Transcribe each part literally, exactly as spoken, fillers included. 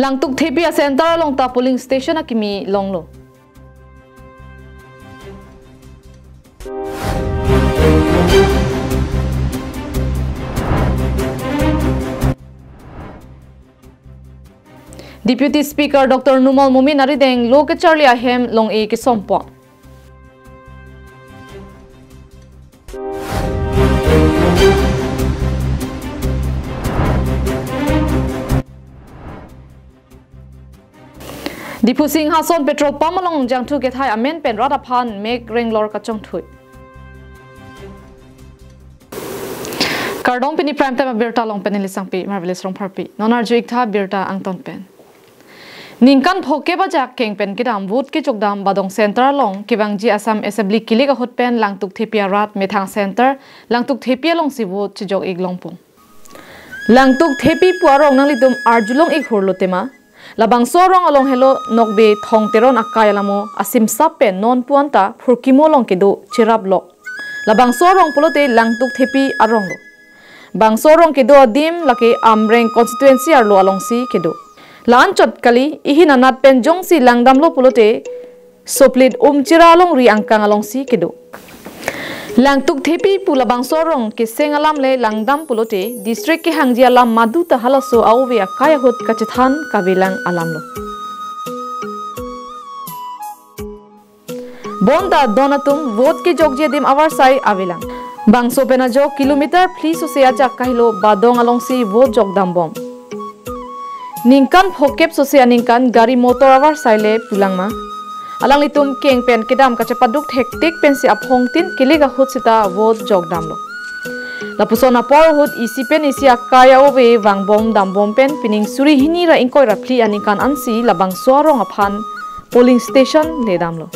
Langtuk Thepi a-center along ta polling station akimi longlo. Deputy Speaker Doctor Numal Momin arideng lo kacharli ahem long-e kesompon. Diphu Singhason petrol pump along jangthu kethai amen pen rat aphan mek renglor kachongthui. Kardom, pini Prime Time abirta along pen neli Sangpi Marvelous Rongpharpi. Non arju-ik tha birta angton pen. Ningkan phokep ajak keng pen kedam vote kejokdam Badong Center along kevangji Assam Assembly kilik ahut pen Langtuk Thepi arat methang center Langtuk Thepi alongsi vote chejok-ik longpo. Langtuk Thepi pu arong nanglitum arjulong-ik hurlo tema. Labangso arong along helo Nokbe Thong Teron akai alamo asimsap pen non pu anta Phurkimo along kedo cherap lok. Labangso arong pulote Langtuk Thepi arong lo. Bangso arong kedo adim lake Amreng constituency arlo alongsi kedo. La-anchot kali, ihin anat pen jongsi langdamlo pulote Soplit Umchira alongri angkang alongsi kedo. Langtuk Thepi pu labangso arong keseng alam le langdam pulote district kehangji alam madu ta halaso a-ove akai ahut kachethan kavelang alam lo. Bonta don atum vote kejokji adim avarsai avelang. Bangso pen ajok kilometer phli sose ajak kahelo Badong alongsi vote jokdam bom. Ningkan phokep sose aningkan gari motor avarsai le pulang ma. Alanglitum keng pen kedam kachepaduk thektik pensi aphongtin kilik ahut seta vote jokdamlo. Lapuson apor ahut isi pen isi akai a-ove vangbom dambom pen pining suri hini ra ingkoi ra phli aningkan ansi labangso arong aphan polling station ledamlo.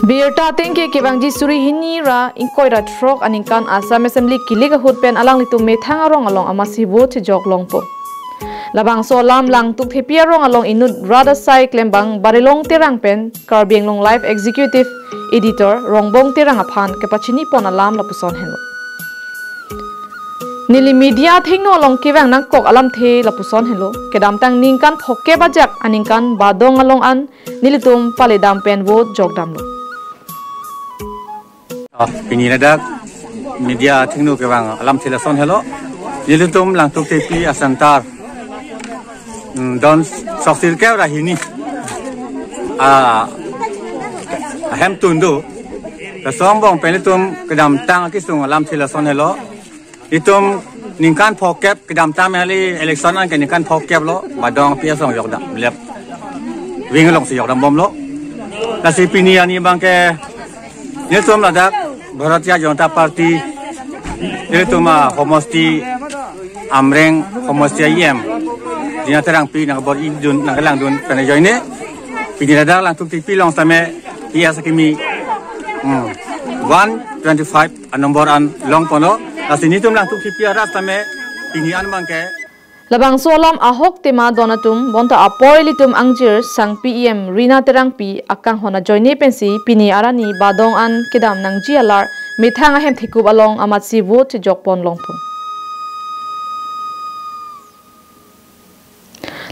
Birta ateng ke kevangji suri hini ra ingkoi ra throk aningkan Assam Assembly kilik ahut pen alanglitum methang arong along amatsi vote chejok longpo. Labangso alam Langtuk Thepi arong along inut rat asai klembang Barilong Terang pen Karbi Anglong Live Executive Editor Rongbong Terang aphan kepachini pon alam lapuson henlo. Neli media athengno along kevang nangkok alamthe lapuson henlo. Kedamtang ningkan phokep ajak aningkan Badong along an nelitum paledam pen vote jokdamlo. Ah, pini ladak media athengno kevang alamthe lason helo. Nelitum Langtuk Thepi a-center, hmm, don sok sirkep ra hini, ah, ahem tun do. Lason angbong pen nelitum kedamtang akesung alamthe lason helo. Itum ningkan phokep kedamtang meli election an ke ningkan phokep lo, Badong P S along jokdam, lep wing alongsi jokdam bomlo. Lasi pini arni abangke nelitum ladak Bharatiya Janata Party, nelitum a-homosti Amreng homosti a-E M Rina Terangpi nangkebor-idun nangkelangdun pen ajoine pini ladak Langtuk Thepi along tame P S akimi, hmm, one twenty-five a-number an longponlo. Lasi nelitum Langtuk Thepi arat tame pini an abangke. Labangso alam ahok tema don atum, bonta apor ilitum angjir Sangpi E M Rina Terangpi akanghon ajoine pensi pini arni Badong an kedam nangji alar methang ahem thekup along amatsi vote chejok pon longpo.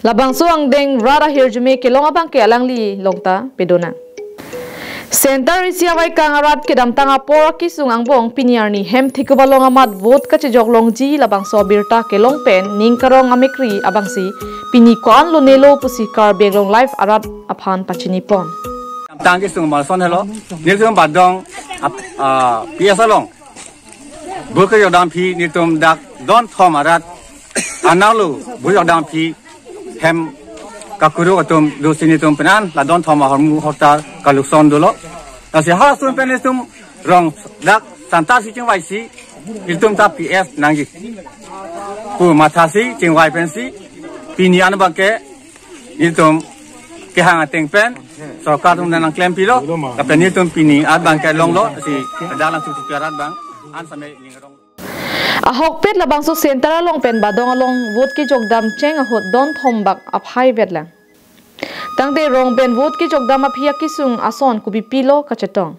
Labangso angdeng rat ahirjume kelong abangke alangli along ta pedonang. Center isi avaikang arat kedamtang apor akesung angbong pini arni hem thekup along amat vote kachejok longji labangso abirta kelong pen ning karong amekri abangsi pini ko-an lonelo pusi Karbi Anglong Live arat aphan pachini pon. Kedamtang akesung malson helo, nelitum Badong ap-, ah, P S along vote kejokdam aphi nelitum dak don thom arat analo vote jokdam aphi hem kakuruk atum dosi nelitum penan la don thom ahormu horta kalukson dolo. Lasi halason pen nelitum rong dak center si chingvaisi nelitum ta P S nangji pu mathasi chingvai pensi pini an abangke nelitum kehang ateng pen sorkar atum nangklempilo, lapen nelitum pini an abangke longlo, si dak Langtuk Thepi arat abang an same ning karong. Ahokpet labangso center along pen Badong along vote kejokdam cheng ahut don thom bak aphai vetlang. Tangte rong pen vote kejokdam aphi akesung ason kopipilo kachetong.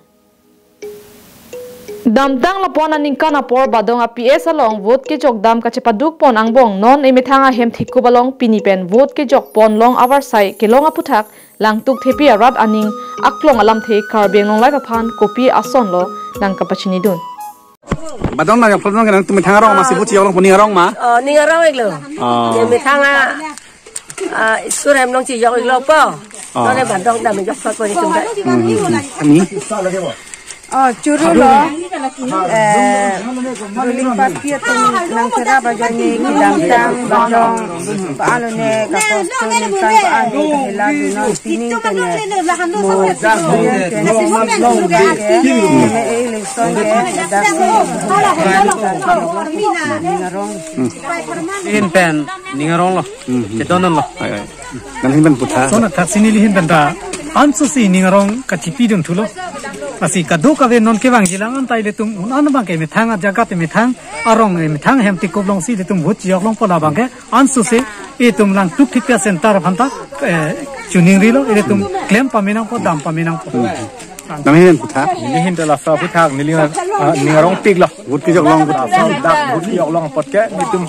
Damtang lapu-an aningkan apor Badong a P S along vote kejok dam kachepaduk pon angbong non emethang ahem thekup along pini pen vote kejok pon long avarsai kelong aphuthak Langtuk Thepi arat aning aklong alamthe Karbi Anglong Live aphan kopi asonlo nangkapachinidun. Badong nang yang pernah nang tum thang arong ma si buci orang puni arong ma. Oh, ning arong iklo. Oh. Yang methang a, ah, sur hem long chijok iklo po. Oh. None Badong dam jok pa puni tum. Hmm, hmm, hmm. Ani? Oh, churu lo. Eh, ruling party atum nangkera bajani kedamtang Badong pa-an lone kaposto ningkan pa-an ke kahela dunnon sining pen mo election ke dak ning arong. Ning pen ning arong lo. Hmm, hmm. Cheton lo. Ai, ai. Nanghin pen putha. Sona thaksi nelihin pen ta anso si ning arong kachipidun thulo. Lasi kadokave non kevangji lang anta ilitum un-an abang ke methang ajaga te methang arong, eh, methang hem thekup long si ilitum vote chijok longpo labang ke anso si itum Langtuk Thepi a-center aphan ta, eh, chuningrilo ilitum klem pamenangpo dam pamenangpo. Hmm. Nanghin pen putha. Nelihin ta laso aphuthak neli, ah, ning arongpiklo. Vote kejok long putha. Laso dak vote kejok long apot ke nelitum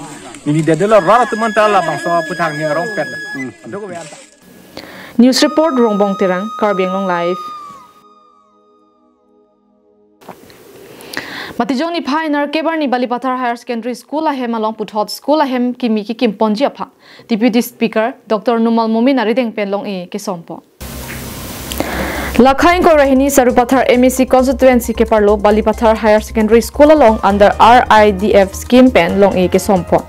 neli dedelo rat atum anta labangso aphuthak ning arongpet. Hmm. Aduk be anta. News report Rongbong Terang, Karbi Anglong Live. Matijong niphai nerkep arni Balipathar Higher Secondary School ahem along puthot school ahem kimi kekim ponji aphan Deputy Speaker Doctor Numal Momin arideng pen long-e kesompo. Lakha ingkoi ra hini Sarupathar M A C constituency keparlo Balipathar Higher Secondary School along under R I D F scheme pen long-e kesompo.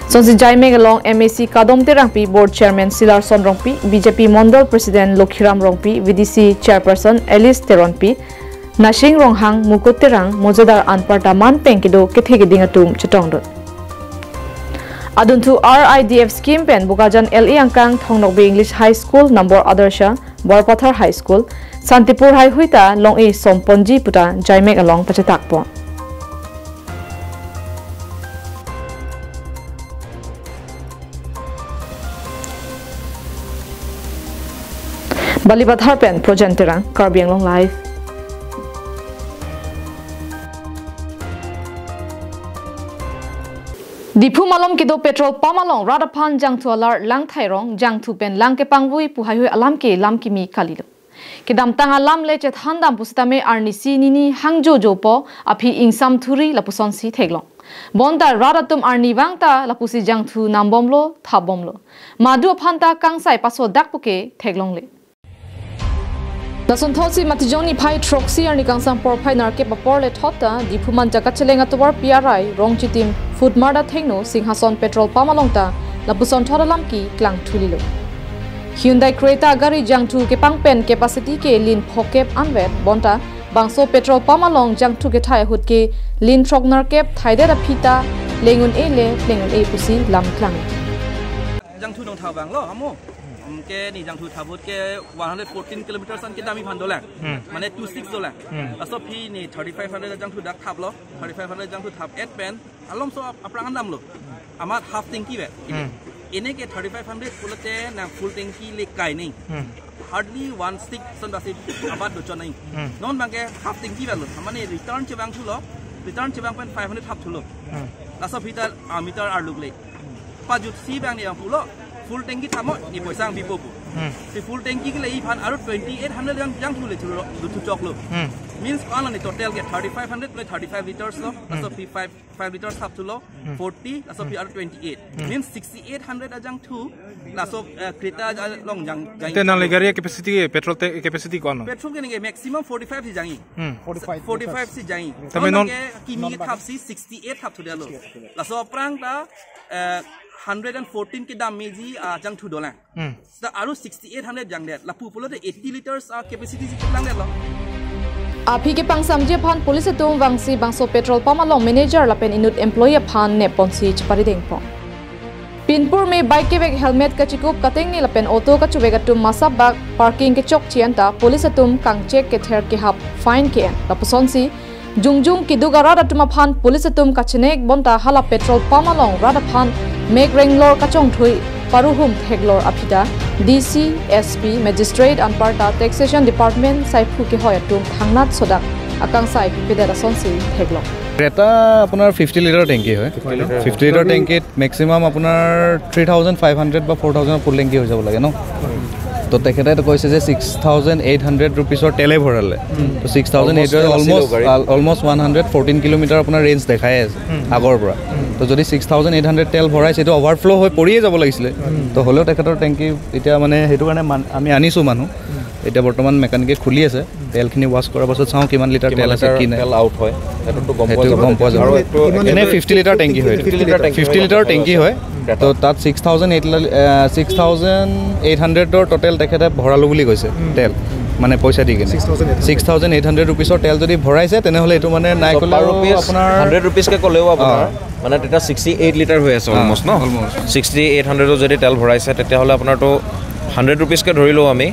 Sonsi jaimek along M A C Kadom Terangpi, Board Chairman Silarson Rongpi, B J P Mondol President Lokhiram Rongpi, V D C Chairperson Alice Teronpi, Nashing Ronghang, Mukut Terang, mojadar anparta man pen kedo kethe keding atum chetongdun. Adunthu R I D F scheme pen Bokajan L A angkang, Thong Nokbe English High School, Nambor Adarsha, Borpathar High School, Santipur High hui ta long-e somponji puta jaimek along pachetakpo. Balipathar pen Projen Terang, Karbi Anglong Live. Diphu malom kedo petrol pump along rat aphan jangthu alar lang thairong, jangthu pen lang kepangvui pu haihui alam ke lam kimi kalilo. Kedamtang alam le chethandam pusitame arnisi nini hangjojopo aphi ingsam thuri lapusonsi theklong. Bonta rat atum arnivang ta lapusi jangthu nambomlo, thapbomlo. Madu aphan ta kangsai pasodak puke theklongle. Lason thotsi Matijong niphai throksi arni kangsam porphai nerkep apor le thot ta Diphu Manja kacheleng atovarpi arai Rongchitim Food Mart athengno Singhason petrol pump along ta lapuson thot alam keklang thulilo. Hyundai Creta gari jangthu kepang pen capacity ke lin phokep anvet bonta bangso petrol pump along jangthu kethai ahut ke lin throk nerkep thaidet aphi ta pleng un-e le pleng un-e pusi lam klang. Jangthu nong thap vanglo, amo. Ke ne jangthu thap ahut ke one hundred fourteen kilometers an kedam iphan dolang. Hmm. Mane two six dolang. Hmm. Laso aphi ne thirty-five hundred jangthu dak thaplo. Thirty-five hundred jangthu thap-et pen alomso ap-, aphrang an damlo. Amat half tanki vet. Hmm. Ene ke thirty-five hundred pulote na full tanki le kai ni. Hmm. Hardly one stick son basi abat dochot nai. Hmm. Non abang ke half tanki vetlo. Mane return chevang thulo. Return chevang pen five hundred thap thulo. Hmm. Laso aphi ta, ah, meter arluk le. Pajutsi abang ne pulo, full tanki thapmo, ne poisa nangpipo pu. Hmm. Si full tanki kele iphan aru twenty-eight hundred jang, jangthu le thulo, duthu choklo. Hmm. Means ko-an lo ne total ke thirty-five hundred plus thirty-five liters lo, laso aphi five, five liters thap thulo, hmm, forty, laso aphi aru twenty-eight. Hmm. Means sixty-eight hundred ajangthu, laso, eh, Creta along jang, jang. Te nang le gari capacity, petrol te capacity ko-an lo? Petrol ke ne ke maximum forty-five si jangi. Hmm. Forty-five si jangi. Tame non abang ke kimi ke thapsi sixty-eight thap thudetlo. Laso aphrang ta, eh, hundred and fourteen kedam meji, ah, jangthu dolang. Hmm. Seta aru sixty-eight hundred jangdet. Lapu pulote eighty liters, ah, capacity si langdetlo. Aphi kepangsamji aphan police atum vangsi bangso petrol pump along manager lapen inut employee aphan nepponsi cheparidengpo. Pinpur me bike kevek helmet kachikup katengne lapen auto kachuvek atum masap bak parking kechokche anta police atum kangchek kether kehap fine ke-en. Lapusonsi jongjung keduk arat atum aphan police atum kachenek bonta hala petrol pump along rat aphan mek renglor kachongthui paruhum theklor aphi ta D C, S P, magistrate anparta taxation department saiphu kehoi atum thangnat sodak আকাংক্ষা ইপিপেডেট আসনসি থেকলক। ক্ৰেটা আপোনাৰ fifty litre টেংকি হয়। Fifty litre টেংকিত মেক্সিমাম আপোনাৰ three thousand five hundred বা ফ'ৰ থাউজেণ্ডৰ ফুল টেংকি হৈ যাব লাগে ন। তো তেখেতে তো কৈছে যে ছিক্স থাউজেণ্ড এইট হাণ্ড্ৰেড ৰুপিজৰ তেলে ভৰালে। তো six thousand eight hundred almost, almost one hundred fourteen kilometre আপোনাৰ ৰেঞ্জ দেখাই আছে আগৰ পৰা। তো যদি ছিক্স থাউজেণ্ড এইট হাণ্ড্ৰেড তেল ভৰাইছে, এইটো অভাৰফ্ল' হৈ পৰিয়ে যাব লাগিছিলে। তো হ'লেও তেখেতৰ টেংকি এতিয়া মানে সেইটো কাৰণে মান- আমি আনিছোঁ মানুহ। এতিয়া বৰ্তমান মেকানিকে খুলি আছে। তেলখিনি ৱাছ কৰাৰ পাছত চাওঁ কিমান লিটাৰ তেল আছে, কি নাই। তেল আউট হয়, সেইটোতো গম সেইটো পোৱা যাব। গম পোৱা যাব। আৰু এইটো এনে ফিফটি লিটাৰ টেংকি হয়। ফিফটি লিটাৰ টেংকি হয়। ফিফটি লিটাৰ টেংকি হয়। তো তাত six thousand eight, six thousand eight হাণ্ড্ৰেডৰ টোটেল তেখেতে ভৰালো বুলি কৈছে তেল, মানে পইচা দি কিনে। ছিক্স থাউজেণ্ড এইট হাণ্ড্ৰেড ৰুপিজৰ তেল যদি ভৰাইছে, তেনেহ'লে এইটো মানে নাই ক'লেও আপোনাৰ হাণ্ড্ৰেড ৰুপিজকে ক'লেও আপোনাৰ মানে তেতিয়া ছিক্সটি এইট লিটাৰ হৈ আছে অলমষ্ট ন? ছিক্সটি এইট হাণ্ড্ৰেডত যদি তেল ভৰাইছে, তেতিয়াহ'লে আপোনাৰতো হাণ্ড্ৰেড ৰুপিজকে ধৰি লওঁ আমি,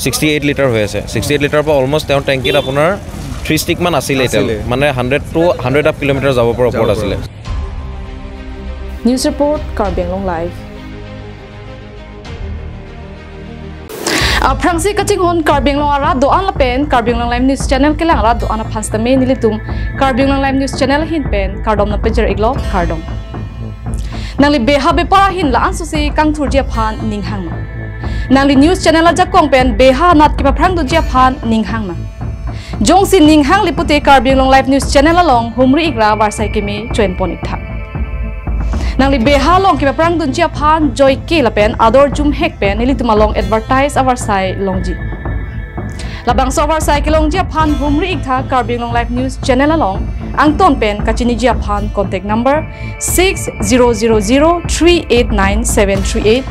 ছিক্সটি এইট লিটাৰ হৈ আছে। ছিক্সটি এইট লিটাৰৰ পৰা অলমষ্ট তেওঁৰ টেংকিত আপোনাৰ থ্ৰী ষ্টিকমান আছিলে তেল। আছিলে। মানে hundred to hundred up kilometre যাব পৰা ওপৰত আছিলে। News report, Karbi Anglong Live. Aphrangsi kachinghon Karbi Anglong arat do-an lapen Karbi Anglong Live News Channel kelang arat do-an aphan sitame nelitum Karbi Anglong Live News Channel ahin pen kardom nangpajir-iklo, kardom. Nangli beha bepar ahin la-an sosi kangthurji aphan ning hang nang. Nangli news channel ajakong pen beha anat kepaphrangdunji aphan ning hang nang. Jongsi ning hang li pute Karbi Anglong Live News Channel along humri-ik ra varsai keme choenpon-ik tha. Nangli beha along kepaphrangdunji aphan joike lapen ador jumhek pen nelitum along advertise avarsai longji. Labangso avarsai kelongji aphan humri-ik tha Karbi Anglong Live News Channel along, angton pen kachiniji aphan contact number six zero zero zero three eight nine seven three eight,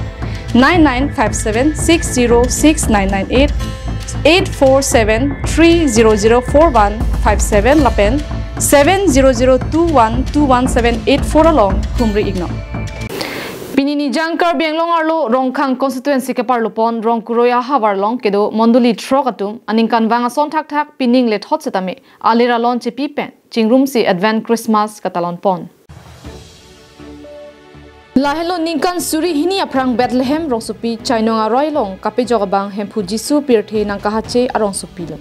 nine nine five seven six zero six nine nine eight, eight four seven three zero zero four one five seven lapen seven zero zero two one two one seven eight four along humri-ik nang. Pini Nijang Karbi Anglong arlo Rongkhang constituency keparlopon Rongkuroi ahavar along kedo mondoli throk atum aningkanvang ason thakthak pining lethot setame alir alon chepi pen chingrumsi Advent Christmas katalonpon. Lahenlo ningkan suri hini aphrang Bethlehem rongsopi Chainong aroi along kapejok abang Hemphu Jisu pirthe nangkahache arongsopi lo.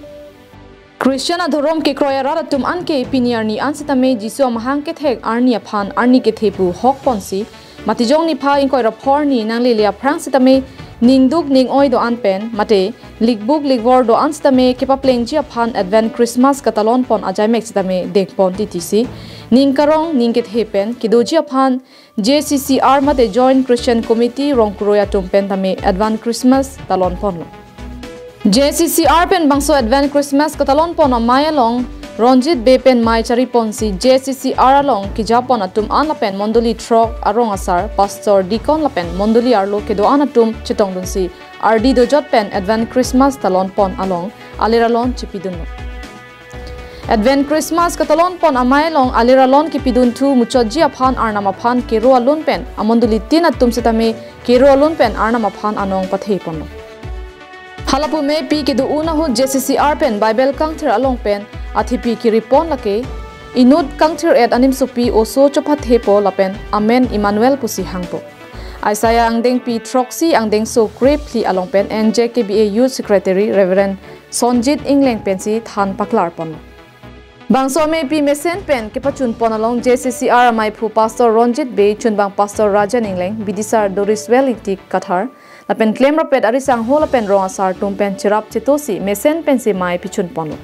Christian adhorom kekroi arat atum anke pini arni an setame Jisu amahang kethek arni aphan arni kethe pu hokponsi, Matijong niphai ingkoi ra pho arni nanglele aphrang setame ningduk ning-oi do-an pen mate likbuk likvor do-an setame kepaplengji aphan Advent Christmas katalonpon ajaimek setame dengpon titisi, ning karong ning kethe pen kedoji aphan J C C R mate Joint Christian Committee Rongkuroi atum pen tame Advent Christmas talonponlo. J C C R pen bangso Advent Christmas katalonpon amei along Ronjit Bey pen mei chariponsi J C C R along kejapon atum an lapen mondoli throk arong asar, pastor, deacon lapen mondoli arlo kedo-an atum chetongdunsi ardi dojot pen Advent Christmas talonpon along alir alon chepidunlo. Advent Christmas katalonpon amei along alir alon kepidunthu muchotji aphan Arnam aphan kero alun pen amondoli tin atum setame kero alun pen Arnam aphan anong patheponlo. Halapu mepi kedo-un ahut J C C R pen Bible kangthir along pen athepi keripon lake, inut kangthir-et animsopi oso chophathepo lapen Amen Emmanuel pusi hangpo. Isaiah angdengpi throksi angdengso krephli along pen N J K B A Youth Secretary Reverend Sonjit Engleng pensi than paklarponlo. Bangso amepi mesen pen kepachunpon along J C C R ameiphu Pastor Ronjit Bey, chunbang Pastor Rajan Engleng, bidisar Doriswell Ingti Kathar, lapen klemrapet arisangho lapen rong asar atum pen cherap chetosi mesen pensi mei pichunponlo.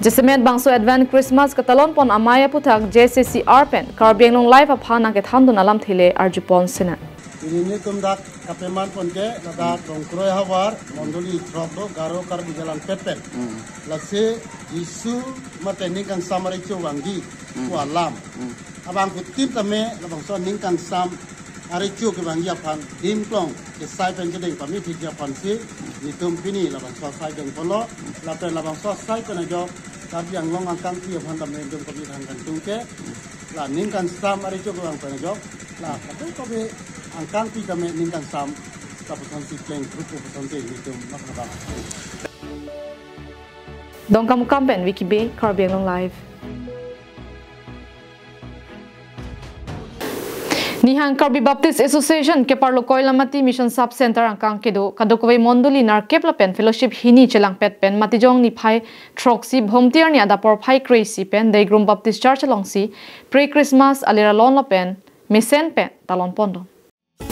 Jasemet bangso Advent Christmas katalonpon amei aputhak J C C R pen Karbi Anglong Live aphan nangkethandun alamthe le arjupon sena. Pini nelitum dak kapemanpon ke ladak Rongkuroi havar mondoli throk do Garo Karbi Jalan pet pen. Hmm. Lasi Jisu mate ningkangsam arecho vangji Hmm. pu alam. Hmm. Abangphutin tame labangso ningkangsam arecho kevangji aphan dimklong kesai pen kedeng pamithiji aphansi nelitum pini labangso asai dengponlo, lapen labangso asai pen ajok Karbi Anglong angkangpi aphan tame nelitum kopi than kangtung ke la ningkangsam arecho kevang pen ajok la kape kape angkangpi tame ningkangsam lapuson si pleng grup puson te nelitum makhabang. Dongkamukam pen Vicky Bey, Karbi Anglong Live. Nihang Karbi Baptist Association keparlo Koilamati Mission Sub Center angkang kedo kadokave mondoli nerkep lapen fellowship hini chelangpet pen Matijong niphai throksi Bhomti arni adap porphai kre-isi pen Deigrum Baptist Church alongsi pre-Christmas alir alon lapen mesen pen talon ponlo.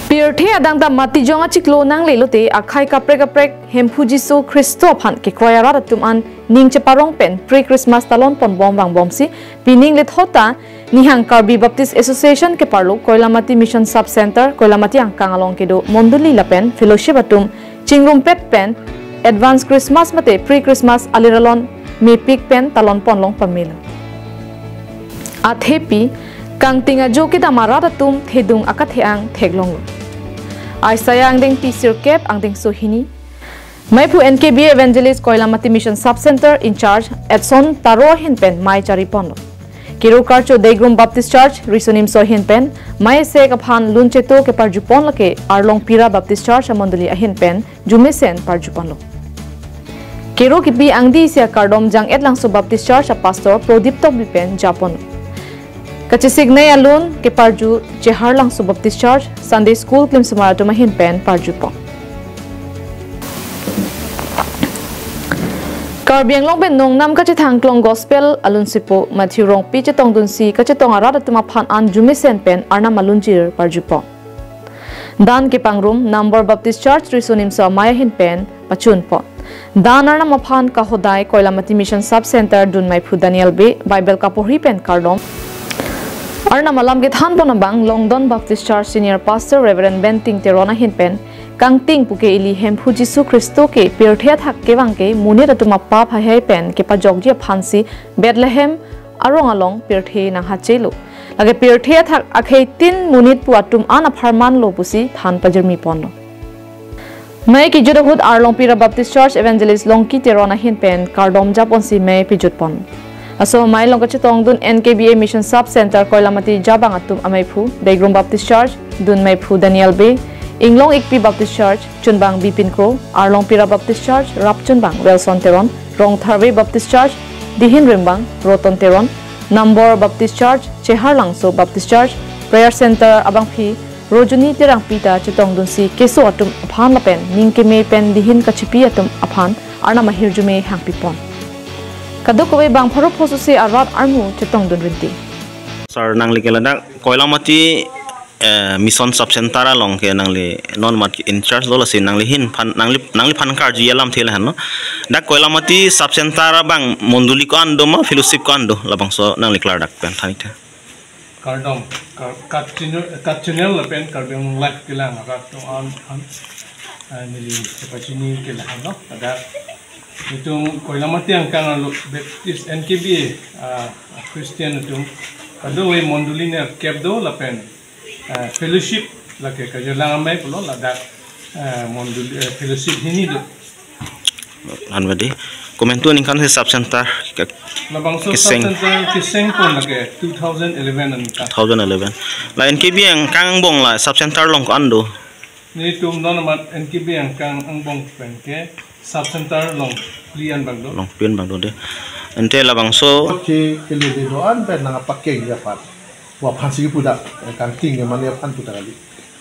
Pirthe adang ta Matijong achiklo nangle lote akhei kaprek kaprek Hemphu Jisu Khristo aphan kekroi arat atum an ning cheparong pen pre-Christmas talon ponbom vangbomsi pining lethot ta Nihang Karbi Baptist Association keparlo Koilamati Mission Sub Center Koilamati angkang along kedo mondoli lapen fellowship atum chingrumpet pen advance Christmas mate pre-Christmas alir alon mepik pen talon ponlong pamelo. Athepi, kangting ajo kedam arat atum thedung akathe-ang theklonglo. Isaiah angdengpi sirkep angdengso hini. Maiphu N K B A Evangelist Koilamati Mission Sub Center in charge Edson Taro ahin pen mei chari ponlo. Kero karcho Deigrum Baptist Church Risonimso ahin pen mei sek aphan lun cheto keparju pon lake Arlongpira Baptist Church amondoli ahin pen jumesen parju ponlo. Kero kipi angdi isi akardom Jang-et Langso Baptist Church a Pastor Prodip Tokbi pen japon. Kachesik nei alun keparju Chehar Langso Baptist Church Sunday School klimsomar atum ahin pen parju pon. Karbi Anglong pen nongnam kachethang klong gospel alunsepo Matthew Rongpi chetongdunsi kachetong arat atum aphan an jumesen pen Arnam alunjir parju pon. Dan kepangrum Nambor Baptist Church Risonimso amei ahin pen pachun pon. Dan Arnam aphan kahodai Koilamati Mission Sub Center dun maiphu Daniel Bey Bible kaporhi pen kardom. Arnam alam kethan pon abang Longdon Baptist Church Senior Pastor Reverend Benting Teron ahin pen kangting puke ili Hemphu Jisu Khristo ke pirthe athak kevang ke monit atum apap haihai pen kepajokji aphansi Bethlehem arong along pirthe nanghachelo. Lake pirthe athak akhei tin monit pu atum an apharman lo pusi than pajirmi ponlo. Mei kejut ahut Arlongpira Baptist Church Evangelist Longki Teron ahin pen kardom japonsi mei pejut pon. Laso amei along kachetongdun N K B A Mission Sub Center Koilamati jabang atum ameiphu, Deigrum Baptist Church dun maiphu Daniel Bey, Inglong Ikpi Baptist Church chunbang Bipin Kro, Arlongpira Baptist Church rap chunbang Wilson Teron, Rongtharve Baptist Church dihin rimbang Roton Teron, Nambor Baptist Church, Chehar Langso Baptist Church, Prayer Center abangpi Rojuni Terangpi ta chetongdunsi keso atum aphan lapen ning keme pen dihin kachipi atum aphan Arnam ahirjume hangpi pon. Kadokave bang pharo phosose arat armu chetongdun rinti. Sir, nangli ke ladak Koilamati, eh, Mission Sub Center along ke nangli non mat in charge lo, lasi nangli ahin phan, nangli, nangli aphan karju alam thela han, no? Dak Koilamati Sub Center abang mondoli ko-an do ma, fellowship ko-an do, labangso nangli klardak pen thanite. Kardom, kar-, kachini-, kachini lapen Karbi Anglong Live kelang arat atum an, an, eh, neli kepachini ke lahenlo. Ladak itum Koilamati angkang arlo Baptist N K B A, ah, Christian atum kadokave mondoli nerkep do lapen, eh, fellowship lake Kajirlang amei pulo ladak, eh, mondoli, eh, fellowship hini do. Anwadi. Komantu aningkan si Sub Center ke-, labangso Sub keseng. Center keseng pon lake two thousand eleven aningkan. Two thousand eleven. La N K B A angkang angbong la Sub Center along ko-an do? Nelitum non amat N K B A angkang angbong pen ke Sub Center along phli an abang do. Along phli an abang do de. Ante labangso. Oke, kele de do-an pen nangpakeng ya pat. Wa aphansi kipu dak, eh, kangting ke mane aphan puta kali.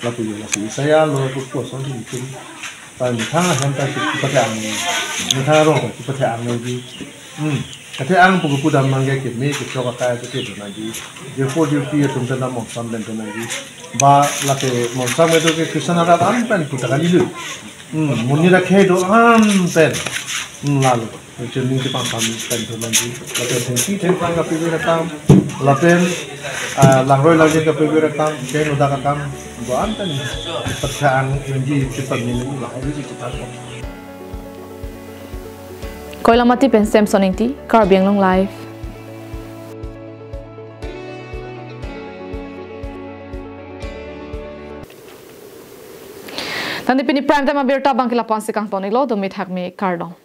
Lapu yo lasi Isaiah lo pu puson si itum. Pai methang ahem ta kipathe-ang, methang arong ta kipathe-ang nangji. Hmm. Kathe-ang pu kipu dam nangke keme kechok akai kete do nangji. Jefo jepi atum ta dam monsam pen do nangji. Ba lake monsam kedo ke Christian arat an pen puta kali lo. Hmm. Monit akhei do-an pen. Hmm, lalo. Chini kepangtham pen do nangji, lapen thengpi thengphrang kapebe akam, lapen, ah, langroi langjet kapebe akam, keng odak akam, do-an pen pachang nangji chepamini, lahai ji chepang. Koilamati pen Samson Ingti, Karbi Anglong Live. Tangte pini prime time abirta abang ke la-an si kangton-iklo, dome thakme kardom.